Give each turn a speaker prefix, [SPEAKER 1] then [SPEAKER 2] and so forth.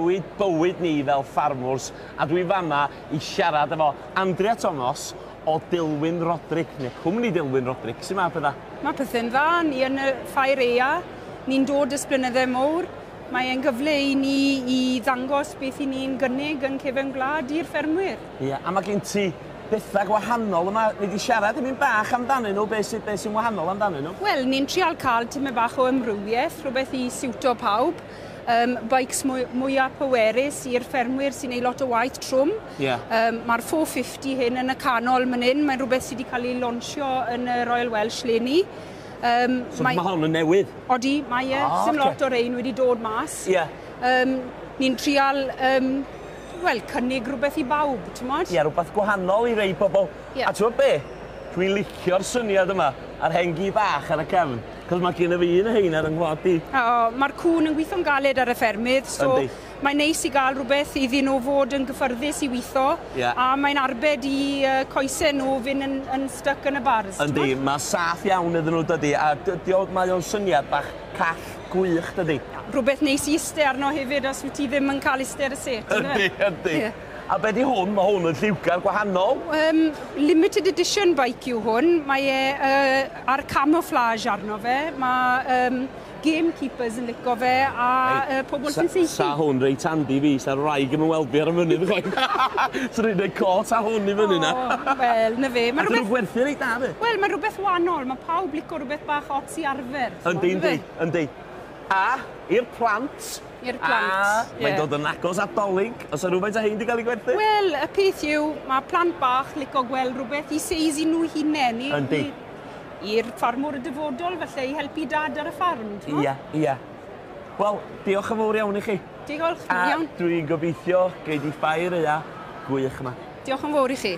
[SPEAKER 1] newid bywyd ni fel ffarmwrs, a dwi fama i siarad efo Andrea Thomas o Dilwyn Roderick, neu cwmni Dilwyn Roderick. Sut mae pethau?
[SPEAKER 2] Mae pethau'n dda, ni yn y ffair aea, ni'n dod ers blynydde mowr. Mae e'n gyfle i ni i ddangos beth i ni'n gynnig yn cefen gwlad i'r ffermwyr.
[SPEAKER 1] Ie, a mae gen ti bethau gwahanol yma. Ni wedi siarad yn bach amdanyn nhw, beth sy'n be sy wahanol amdanyn nhw?
[SPEAKER 2] Wel, ni'n trial cael tymed bach o amrywiaeth, rhywbeth i siwto pawb. Bikes mwyaf pwerus i'r ffermwyr sy'n neud lot o waith trwm. Mae'r 450 hyn yn y canol man hyn, mae'n rhywbeth sydd wedi cael ei lonsio yn y Royal Welsh leni.
[SPEAKER 1] So mae hon yn newydd?
[SPEAKER 2] Odi, mae e. Oh, sim lot o rein wedi dod mas. Ni'n trial wel, cynnig rhywbeth i bawb, ti'n modd?
[SPEAKER 1] Ie, rhywbeth gwahanol i rei pobl. A ti'n gwybod be? Dwi'n licio'r syniad yma a'r hen gi bach ar y cefn. Cos mae gen i fi un o hein ar yng ngwlad i.
[SPEAKER 2] Mae'r cwn yn gweithio'n galed ar y ffermydd, so mae'n neis i gael rhywbeth iddyn nhw fod yn gyffyrddus i weithio, a mae'n arbed i coesau nhw fynd yn stuck yn y bars.
[SPEAKER 1] Yndi, mae saff iawn iddyn nhw, dydy, a mae o'n syniad bach call gwych, dydy.
[SPEAKER 2] Rhywbeth neis i iste arno hefyd os wyt ti ddim yn cael iste ar y set.
[SPEAKER 1] Yndi, yndi. A be di hwn? Mae hwn yn lliwgar gwahanol.
[SPEAKER 2] Limited edition bike yw hwn. Mae e ar camouflage arno fe. Mae gamekeepers yn licio fe a pobl sy'n seithi.
[SPEAKER 1] Sa hwn reit handi fi, sa'r wraig yn weld fi ar y mynydd chwaith. Sa'n rhaid gwneud cot a hwn i fyny na.
[SPEAKER 2] Wel, na fe.
[SPEAKER 1] A dyn nhw'n gwerthu reit da, fe?
[SPEAKER 2] Wel, mae rhywbeth wahanol. Mae pawb licio rhywbeth bach ots i arfer.
[SPEAKER 1] Yndi, yndi, yndi. A i'r plant.
[SPEAKER 2] I'r plant,
[SPEAKER 1] ie. Mae'n dod yn agos at Dolig. Oes 'na rhywfaint o hein 'di cael ei gwerthu?
[SPEAKER 2] Wel, y peth yw, mae plant bach licio gweld rhywbeth i seis i nhw hunain.
[SPEAKER 1] Yndi.
[SPEAKER 2] I'r ffarmwr y dyfodol, felly, i helpu dad ar y ffarm.
[SPEAKER 1] Ie, ie. Wel, diolch yn fawr iawn i chi.
[SPEAKER 2] Diolch, iawn.
[SPEAKER 1] A dwi'n gobeithio gei di ffair aea gwych yma.
[SPEAKER 2] Diolch yn fawr i chi.